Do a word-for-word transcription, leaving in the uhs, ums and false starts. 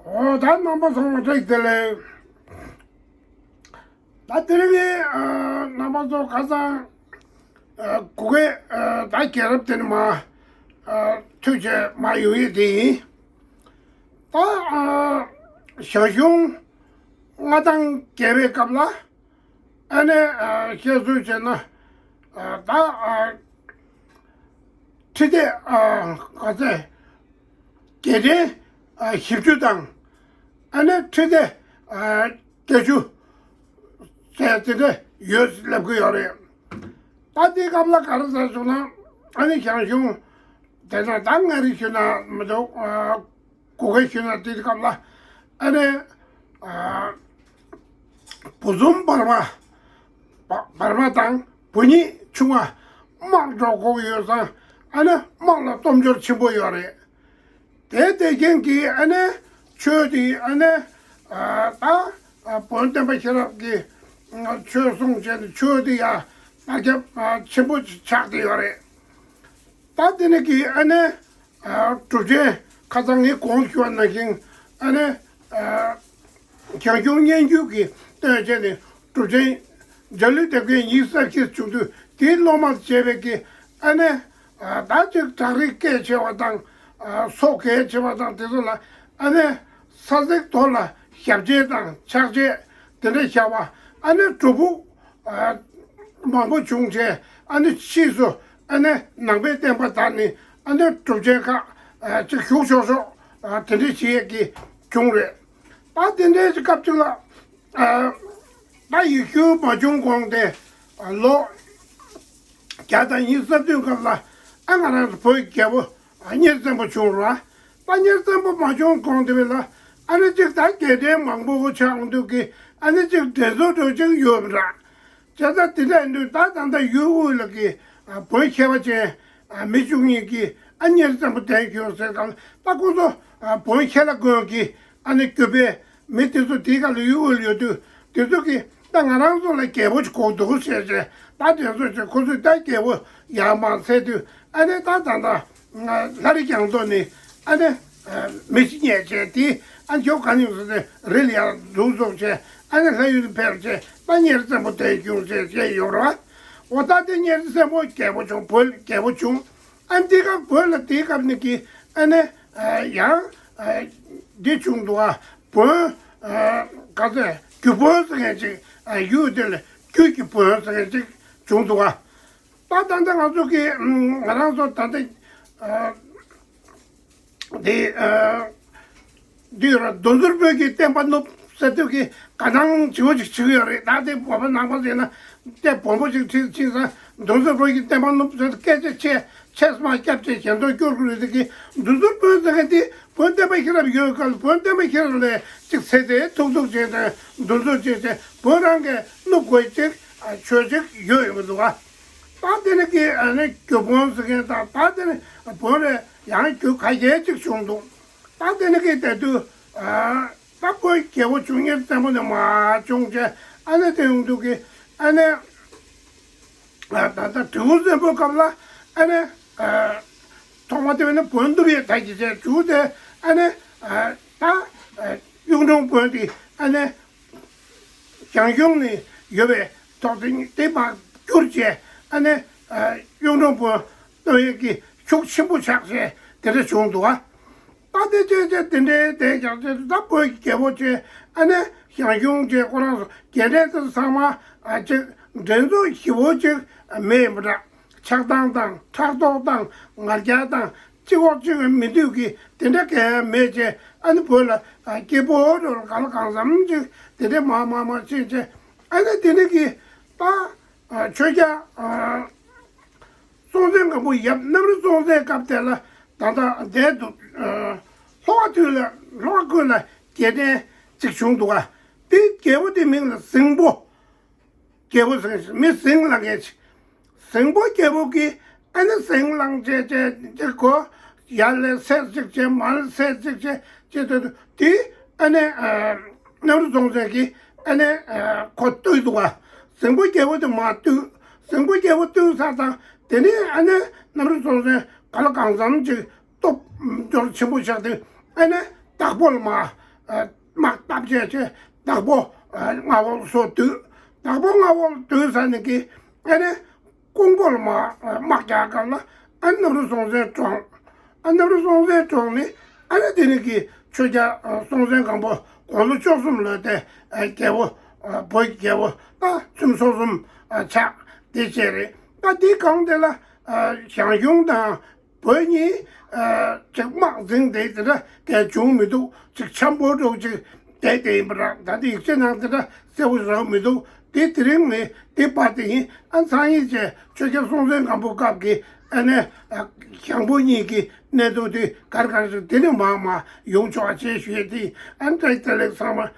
ཨོ་ད་རྣམ་པ་ཚང་མ་བཀྲ་ཤིས་བདེ་ལེགས། ད་དེ་རིང་ངས་ཨ་རྣམ་པ་ཚོ་ཁ་སང་ཨ་གུ་གེ་ཨ་ད་རྒྱལ་རབས་དེ་ནས་མར་ཨ་ཐོས་བྱས་མར་ཡོང་ཡས་དེ་ཡིན། ད་ཨ་ཞང་ཞུང་མངའ་ཐང་རྒྱས་པའི་སྐབས་ལ་ཨ་ནི་ཨ་བཤད་སྲོལ་བྱས་ན་ཨ་ད་ཨ་ཁྲི་སྡེ་ཨ་ག་ཚད་རྒྱལ་ཕྲན་ཨ་བཞི་བཅུ་དང་ཨ་ནི་ཁྲི་སྡེ་ཨ་བརྒྱད་ཅུ་ཟེར་དེ་འདྲ་ཡོད་ལབ་ཀྱི་ཡོད་རེད། ད་དེའི་སྐབས་ལ་ག་རེ་ཟེར་བྱུང་ན་ཨ་ནི་ཞང་ཞུང་དེ་ན་ད་མངའ་རིས་ཞུ་ན་མི་འདུག་ཨ་གུ་གེ་ཞུ་ན་དེའི་སྐབས་ལ་ཨ་ནི་ཨ་བུ་ཚུམ་བར་མ་བ་བར་མ་དང་བུ་གཉིས་ཆུང་བ་དམག་འགྲོ་དགོས་ཡོད་ཙང་ཨ་ནི་དམག་ལ་སྟོབས་འབྱོར་ཆེན་པོ་ཡོད་རེད། དེ་དེ་རྐྱེན་གྱིས་ཨ་ནི་ཆོས་དེ་ཨ་ནི་ཨ་ད་ཨ་བོན་བསྟན་པ་ཤེས་རབ་ཀྱི་ཨ་ཆོས་གསུངས་བྱས་ནས་ཆོས་དེ་ཡང་དར་ཁྱབ་ཨ་ཆེན་པོ་ཆགས་བསྡད་ཡོད་རེད། ད་དེ་ནི་གི་ཨ་ནི་ཨ་གྲུབ་ཆེན་ཁ་སང་ངས་གོང་ཞུས་པ་ནང་བཞིན་ཨ་ནི་ཨ་ཞང་ཞུང་སྙན་བརྒྱུད་ཀྱི་བསྟན་བྱས་ནས་གྲུབ་ཆེན་འཇའ་ལུས་དེབ་སྐྱེལ་ཉི་ཤུ་རྩ་བཞི་བྱུང་དུས་དེའི་སློབ་མར་བྱས་པའི་གི་ཨ་ནི་ཨ་ད་ཅིག་བྲག་རི་སྐད་ཆེ་བ་དང་ཨ་མཚོ་གལ་ཆེ་བ་དང་དེ་ཚོ་ལ་ཨ་ནི་ས་ཚིགས་དོ་ལ་ཞབས་རྗེས་དང་ཕྱག་རྗེས་དེ་འདྲ་བཞག་པ་ཨ་ནི་སྒྲུབ་ཕུག་ཨ་མང་པོ་བྱུང་བྱས་ཨ་ནི་ཕྱིས་སུ་ཨ་ནི་ནང་པའི་བསྟན་པ་དར་ནས་ཨ་ནི་གྲུབ་ཆེན་ཁག་ཨ་ཅིག་བཞུགས་ཆོག་ཆོག་ཨ་དེ་འདྲ་བྱེད་ཡས་ཀྱི་བྱུང་རེད། ད་དེ་འདྲའི་སྐབས་ཅིག་ལ་ཨ་ད་ཡིག་སྒྱུར་མ་བྱུང་གོང་དེ་ཨ་ལོ་བརྒྱ་དང་ཉི་ཤུ་རྩ་བདུན་སྐབས་ལ་ཨ་ང་རང་ཚོ་བོད་རྒྱལ་པོ་ཨ་གཉེར་བཙན་པོ་བྱུང་ར། ད་གཉེར་བཙན་པོ་མ་བྱུང་གོང་དེ་བས་ལ་ཨ་ནི་གཅིག་ད་རྒྱལ་ཕྲན་མང་པོ་ཆགས་འདུག་གི་ཨ་ནི་གཅིག་འགྲན་ཚོགས་འགྲོ་གཅིག་ཡོད་པ་འདྲ། བྱས་ཙང་དེ་འདྲ་ཡིན་དུས་ད་ད་ལྟ་ཡུལ་དབུས་ལ་གི་ཨ་བོན་མཁས་པ་ཅན་ཨ་མི་བཅུ་གཉིས་ཀྱིས་ཨ་གཉེར་བཙན་པོ་དེ་བྱུང་ཟེར་གང་ད་ཁོ་ཚོ་ཨ་བོན་ཁས་ལ་དགོས་ཀྱི་ཨ་ནི་སྐྱོབ་པའི་མི་དེ་ཚོ་དེའི་སྒང་ལ་ཡུལ་དབུས་ལ་ཡོད་དུས་དེ་ཚོ་གིས་ད་ང་རང་ཚོ་ལ་རྒྱལ་པོ་ཅིག་དགོས་འདུག་ཟེར་བྱས་ད་དེ་ཚོ་ཅིག་ཁོ་ཚོས་ད་རྒྱལ་པོ་ཡར་མར་འཚོལ་དུས་ཨ་ནི་ད་ད་ད་ལྷ་རི་རྒྱང་མདོ་ནས་ཨ་ནི་མི་ཤི་རྙེད་བྱས་དེ་ཨ་ནི་ཇོ་ག་ནི་ཟེར་ཏེ་རི་ལ་ཡར་འཛུགས་འཛུགས་བྱས་ཨ་ནི་ལྷ་ཡུལ་དུ་ཕེབས་བྱས་ད་གཉེར་བཙན་པོ་དེ་བྱུང་ཟེར་བྱས་ཡོད་རེད་བ། འོ་ད་དེ་གཉེར་བཙན་པོ་རྒྱལ་པོ་བྱུང་བོད་རྒྱལ་པོ་བྱུང་། ཨ་འདི་ག་བོད་ལ་དེའི་སྐབས་ནས་ཀྱི་ཨ་ནི་ཡང་འདི་བྱུང་འདུག་ཨ། བོན་ག་ཚད་རྒྱུ་བོན་ཟེར་མཁན་ཅིག་ཡུལ་དེ་ལ་རྒྱུད་ཀྱི་བོན་ཟེར་མཁན་ཅིག་བྱུང་འདུག་ཨ། ད་ད་ལྟ་ང་ཚོ་གི་ང་རང་ཚོ་ད་ལྟ་འདི་འདི་ར་འདུ་འཛོམས་བོན་གྱི་བསྟན་པ་བསྣུབས་ཟེར་དུས་ཀྱི་དགའ་སྣང་ཆེ་བོ་ཅིག་བྱེད་ཀྱི་ཡོད་རེད། ད་དེ་བོད་པ་ནང་པ་ཟེར་ན་དེ་བོན་པོ་ཅིག་ཁྲིད་ཕྱིན་ཙང་འདུ་འཛོམས་བོན་གྱི་བསྟན་པ་བསྣུབས་ཟེར་སྐད་ཆ་ཆེ་ཆེ་སྨྲ་སྐྱབས་ཆེ་ཞལ་འཛོམས་སྐྱོར་དགོས་རེད་ཟེར་གི་འདུ་འཛོམས་བོན་ཟེར་མཁན་དེ་བོན་བསྟན་པ་ཤེས་རབ་ཡོད་སྐབས་བོན་བསྟན་པ་ཤེས་རབ་ལས་ཅིག་ཚེ་ཚེ་ཐུག་ཐུག་བྱས་ཏེ་འདུ་འཛོམས་བྱས་ཏེ་བོན་རང་གིས་བསྣུབས་དགོས་ཅིག་ཆོས་ཅིག་ཡོད་ཡོད་མི་འདུག་ཨ། ད་དེ་ནི་གི་ཨ་ནི་རྒྱུ་བོན་ཟེར་མཁན་དང་ད་དེ་ནི་བོན་རེ་ཡང་རྒྱུ་ཁ་ཤས་ཅིག་བྱུང་འདུག་ད་དེ་ནི་གི་དེ་དུས་ཨ་ད་བོད་རྒྱལ་པོ་བྱུང་ཉེར་བཙན་པོ་ནི་མ་བྱུང་བྱས་ཨ་ནི་དེ་ཡོང་དུས་གི་ཨ་ནི་ཨ་ད་ད་དུས་འཁོར་བཙན་པོའི་སྐབས་ལ་ཨ་ནི་ཨ་ཐོག་མ་དེ་བས་ནི་བོན་བསྣུབས་ཡས་ད་ཀྱི་བྱས་བྱུང་སྟེ་ཨ་ནི་ཨ་ད་ཨ་གཡུང་དྲུང་བོན་དེ་ཨ་ནི་ཞང་ཞུང་ནས་ཡོད་པའི་ཐོག་དེ་དེ་མར་བསྒྱུར་བྱས་ཨ་ནི་གཡུང་དྲུང་བོན་བསྣུབས་ཡས་ཀྱི་ཤུགས་ཆེན་པོ་ཆགས་བྱས་དེ་འདྲ་བྱུང་འདུག་ཨ། ད་དེ་བྱས་བྱས་དེ་འདྲའི་དེ་ཀྱང་བྱས་ད་བོད་ཀྱི་རྒྱལ་པོ་བྱས་ཨ་ནི་ཞང་ཞུང་བྱས་ཁོ་རང་ཚོ་རྒྱལ་ཕྲན་དེ་ཚང་མ་ཨ་ཅིག་འགྲན་ཚོགས་ཞི་བོ་ཅིག་མེད་མི་འདྲ། ཆགས་སྡང་དང་ཕྲག་དོག་དང་ང་རྒྱལ་དང་གཅིག་འོག་གཅིག་མི་འདུས་ཀྱི་དེ་འདྲ་གང་ཡང་མེད་ཅེས་ཨ་ནི་བོད་ལ་སྐྱིད་པོ་རོལ་གང་ལ་གང་འཚམ་ཅིག་དེ་འདྲ་མ་མ་མ་ཕྱིན་ཅེས་ཨ་ནི་དེ་ནི་གི་ད་ཆོས་རྒྱལ་སྲོང་བཙན་སྒམ་པོ་ཡབ་གནམ་རི་སྲོང་བཙན་སྐབས་དེ་ལ་ད་ལྟ་འདས་འདུག་ལྷོ་ཁ་ཐུག་ལ་ལྷོ་ཁ་ཁུལ་ལ་རྒྱལ་ཕྲན་ཅིག་བྱུང་འདུག་ག་དེ་རྒྱལ་པོ་དེ་མིང་ལ་ཟིང་པོ། རྒྱལ་པོ་ཟེར་མཁན་ཞིག་མི་ཟིང་ལངས་མཁན་ཞིག་ཟིང་པོ་རྒྱལ་པོ་གིས་ཨ་ནི་ཟིང་ལངས་བྱས་བྱས་བྱས་ཁོ་ཡར་ལ་སེར་ཅིག་བྱས་མར་ལ་སེར་ཅིག་བྱས་བྱས་དུས་དེ་ཨ་ནི་གནམ་རི་སྲོང་བཙན་གྱིས་ཨ་ནི་ཁོ་བཏུལ་འདུག་ག་ཟིང་པོ་རྒྱལ་པོ་དེ་མར་བཏུལ། ཟིང་པོ་རྒྱལ་པོ་བཏུལ་ཚར་དང་དེ་ནས་ཨ་ནི་གནམ་རི་སྲོང་བཙན་ག་ལ་གང་འཚམ་ཅིག་སྟོབས་འབྱོར་ཆེན་པོ་ཆགས་དུས་ཨ་ནི་དྭགས་པོ་ལ་མར་ དམག་བཏབ་བྱས་བྱས་དྭགས་པོ་མངའ་འོག་སོ་བསྡུས། དྭགས་པོ་མངའ་འོག་བསྡུས་ས་ནས་ཀྱི་ཨ་ནི། ཀོང་པོ་ལ་དམག་རྒྱག་སྐབས་ལ་ཨ་ནི་གནམ་རི་སྲོང་བཙན་བཀྲོངས། ཨ་གནམ་རི་སྲོང་བཙན་བཀྲོངས་ནས་ཨ་ནི་དེ་ནས་ཀྱི་ཆོས་རྒྱལ་སྲོང་བཙན་སྒམ་པོ་དགུང་ལོ་བཅུ་གསུམ་ལོན་ཏེ་རྒྱལ་པོ་བོད་ཀྱི་རྒྱལ་པོ་ད་ཚུན་ཚོད་གསུམ་ཆགས་དེ་བྱས་རེད། ད་དེའི་གོང་དེ་ལ་ཞང་ཞུང་དང་བོད་གཉིས་ཅིག་དམག་འཛིང་དེ་དེ་འདྲ་གས་བྱུང་མི་འདུག་ཅིག་འཆམ་པོ་འདྲ་ཅིག་བསྡད་དེ་ཡིན་པ་ར། ད་དེ་ཡིག་ཆའི་ནང་དེ་འདྲ་གསལ་པོ་རག་མི་འདུག་དེ་དེ་རིང་ནི་དེ་པ་དེ་ཡིན། ཨ་ཚང་ཡིན་བྱས་ཆོས་རྒྱལ་སྲོང་བཙན་སྒམ་པོ་སྐབས་ཀྱི་ཨ་ནི་ཞང་བོད་གཉིས་ཀྱི་གནད་དོན་དེ་གར་གར་ཞིག་དེ་ནས་མར་མར་ཡོང་ཆོག་ཅེས་ཞུ་ཡས་དེ་ཨ་ནི་བཀྲ་ཤིས་བདེ་ལེགས་ཚང་མ།